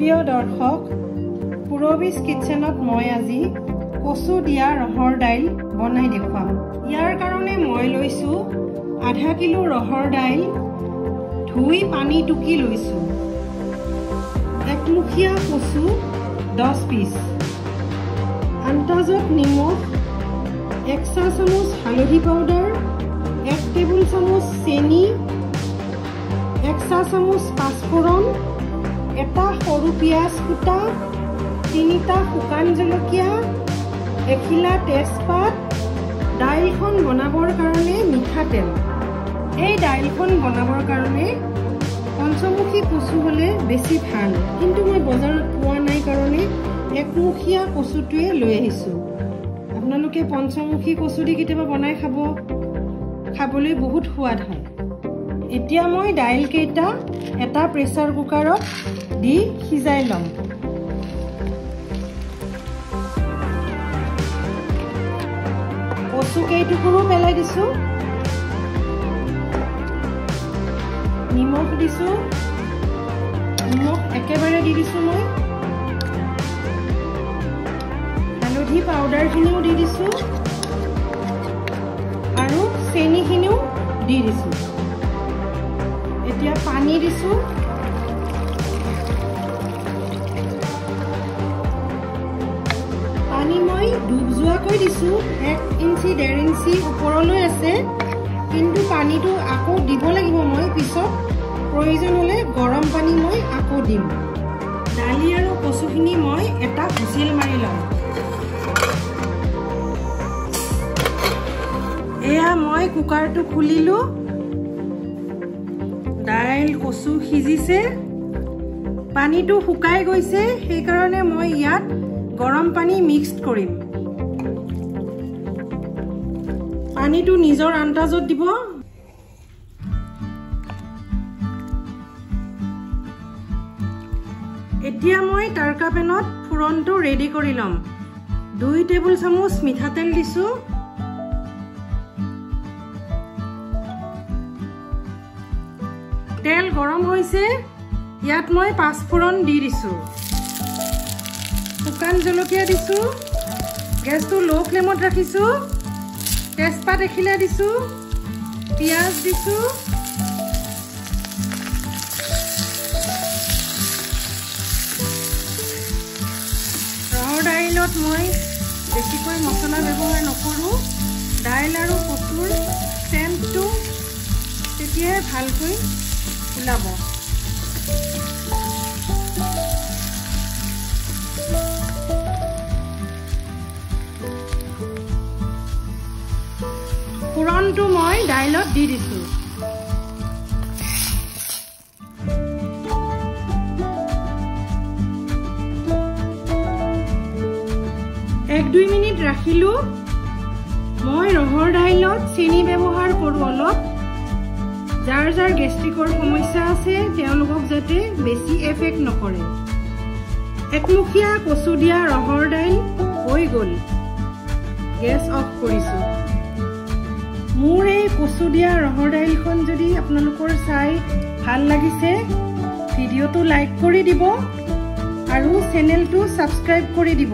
প্ৰিয় দৰ্শক, পূৰবীজ কিটচেনত মই আজি কচু দিয়া ৰহৰ দাইল বনাই দেখুৱাম। ইয়াৰ কাৰণে মই লৈছোঁ আধা কিলো ৰহৰ দাইল, ধুই পানী টুকি লৈছোঁ। একমুখীয়া কচু 10 পিচ, আন্তাজত নিমখ, 1 চাহ চামুচ হালধি পাউডাৰ, 1 টেবুল চামুচ চেনি, 1 চাহ চামুচ পাঁচফোৰণ, এটা সৰু পিঁয়াজ কুটা, 3টা শুকান জলকীয়া, এখিলা তেজপাত। দাইলখন বনাবৰ কাৰণে মিঠাতেল। এই দাইলখন বনাবৰ কাৰণে পঞ্চমুখী কচু হ'লে বেছি ভাল, কিন্তু মই বজাৰত পোৱা নাই কাৰণে একমুখীয়া কচুটোৱে লৈ আহিছোঁ। আপোনালোকে পঞ্চমুখী কচু দি কেতিয়াবা বনাই খাব, খাবলৈ বহুত সোৱাদ হয়। এতিয়া মই দাইলকেইটা এটা প্ৰেছাৰ কুকাৰত দি সিজাই ল'ম। কচু কেইটুকুৰো পেলাই দিছোঁ, নিমখ দিছোঁ, নিমখ একেবাৰে দি দিছোঁ মই, হালধি পাউডাৰখিনিও দি দিছোঁ আৰু চেনিখিনিও দি দিছোঁ। এতিয়া পানী দিছোঁ। পানী মই ডুব যোৱাকৈ দিছোঁ, 1 ইঞ্চি 1.5 ইঞ্চি ওপৰলৈ আছে, কিন্তু পানীটো আকৌ দিব লাগিব মই পিছত, প্ৰয়োজন হ'লে গৰম পানী মই আকৌ দিম। দালি আৰু কচুখিনি মই এটা হুইচেল মাৰি ল'ম। এয়া মই কুকাৰটো খুলিলোঁ, দাইল কচু সিজিছে, পানীটো শুকাই গৈছে, সেইকাৰণে মই ইয়াত গৰম পানী মিক্সড কৰিম। পানীটো নিজৰ আন্দাজত দিব। এতিয়া মই তাৰকা পেনত ফোৰণটো ৰেডি কৰি ল'ম। 2 টেবুল চামুচ মিঠাতেল দিছোঁ, তেল গৰম হৈছে, ইয়াত মই পাঁচফোৰণ দি দিছোঁ, শুকান জলকীয়া দিছোঁ, গেছটো ল' ফ্লেমত ৰাখিছোঁ, তেজপাত এখিলা দিছোঁ, পিঁয়াজ দিছোঁ, ৰহৰ দাইলত মই বেছিকৈ মছলা ব্যৱহাৰ নকৰোঁ। দাইল আৰু কচুৰ চেণ্টটো তেতিয়াহে ভালকৈ ওলাব। ফোৰণটো মই দাইলত দি দিছোঁ। এক 2 মিনিট ৰাখিলোঁ। মই ৰহৰ দাইলত চেনি ব্যৱহাৰ কৰোঁ অলপ, যাৰ যাৰ গেষ্ট্ৰিকৰ সমস্যা আছে তেওঁলোকক যাতে বেছি এফেক্ট নকৰে। একমুখীয়া কচু দিয়া ৰহৰ দাইল হৈ গ'ল। গেছ অফ কৰিছোঁ। মোৰ এই কচু দিয়া ৰহৰ দাইলখন যদি আপোনালোকৰ চাই ভাল লাগিছে, ভিডিঅ'টো লাইক কৰি দিব আৰু চেনেলটো ছাবস্ক্ৰাইব কৰি দিব।